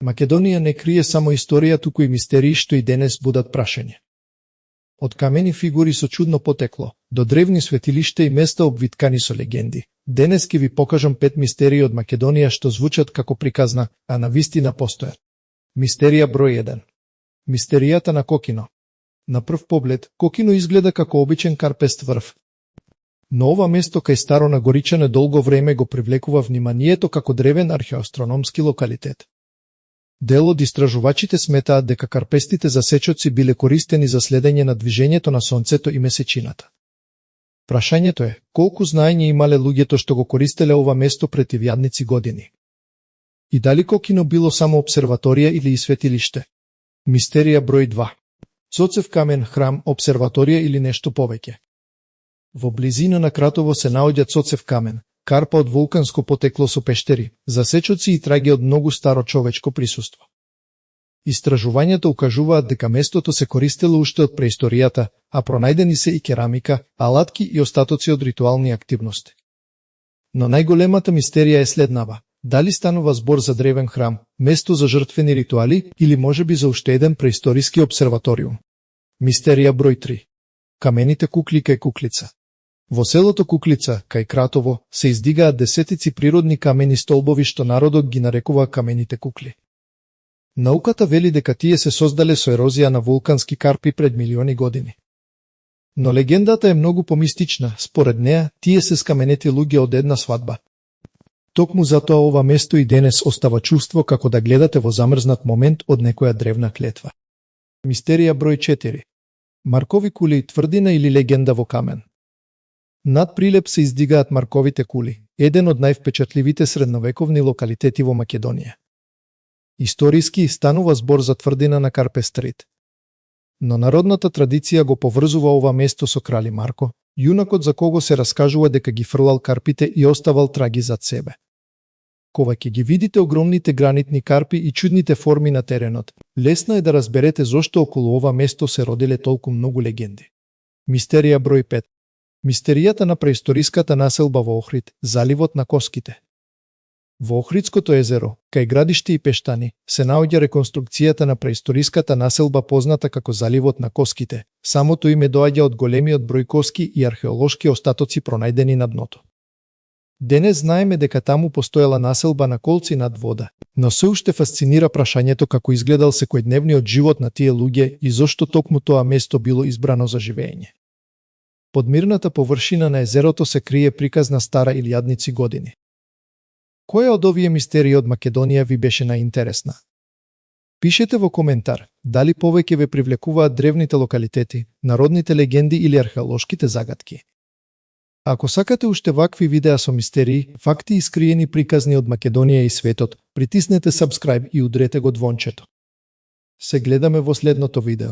Македонија не крие само историја, туку и мистерии што и денес будат прашање. Од камени фигури со чудно потекло, до древни светилишта и места обвиткани со легенди, денес ќе ви покажам 5 мистерии од Македонија што звучат како приказна, а на вистина постојат. Мистерија број 1. Мистеријата на Кокино. На прв поглед, Кокино изгледа како обичен карпест врв. Но ова место кај Старо Нагоричане долго време го привлекува вниманието како древен археоастрономски локалитет. Дел од истражувачите сметаат дека карпестите засечоци биле користени за следење на движењето на Сонцето и Месечината. Прашањето е, колку знаење имале луѓето што го користеле ова место пред илјадници години? И дали Кокино било само обсерваторија или и светилиште? Мистерија број 2. Цоцев камен, храм, обсерваторија или нешто повеќе? Во близина на Кратово се наоѓа Цоцев камен, карпа од вулканско потекло со пештери, засечоци и траги од многу старо човечко присуство. Истражувањата укажуваат дека местото се користело уште од преисторијата, а пронајдени се и керамика, алатки и остатоци од ритуални активности. Но најголемата мистерија е следнава. Дали станува збор за древен храм, место за жртвени ритуали или можеби за уште еден преисториски обсерваториум? Мистерија број 3. Камените кукли кај Куклица. Во селото Куклица, кај Кратово, се издигаат десетици природни камени столбови што народот ги нарекува камените кукли. Науката вели дека тие се создале со ерозија на вулкански карпи пред милиони години. Но легендата е многу помистична, според неа, тие се скаменети луѓе од една свадба. Токму затоа ова место и денес остава чувство како да гледате во замрзнат момент од некоја древна клетва. Мистерија број 4. Маркови кули, тврдина или легенда во камен. Над Прилеп се издигаат Марковите кули, еден од највпечатливите средновековни локалитети во Македонија. Историски станува збор за тврдина на Карпестрит. Но народната традиција го поврзува ова место со крали Марко, јунакот за кого се раскажува дека ги фрлал карпите и оставал траги зад себе. Кога ќе ги видите огромните гранитни карпи и чудните форми на теренот, лесно е да разберете зошто околу ова место се родиле толку многу легенди. Мистерија број 5. Мистеријата на преисториската населба во Охрид, заливот на Коските. Во Охридското езеро, кај градишти и пештани, се наоѓа реконструкцијата на преисториската населба позната како заливот на Коските. Самото име доаѓа од големиот број коски и археолошки остатоци пронајдени на дното. Денес знаеме дека таму постоела населба на колци над вода, но се уште фасцинира прашањето како изгледал секојдневниот живот на тие луѓе и зошто токму тоа место било избрано за живење. Под мирната површина на езерото се крие приказна стара илјадници години. Која од овие мистерии од Македонија ви беше најинтересна? Пишете во коментар, дали повеќе ве привлекуваат древните локалитети, народните легенди или археолошките загадки. Ако сакате уште вакви видеа со мистерии, факти и скриени приказни од Македонија и светот, притиснете subscribe и удрете го звончето. Се гледаме во следното видео.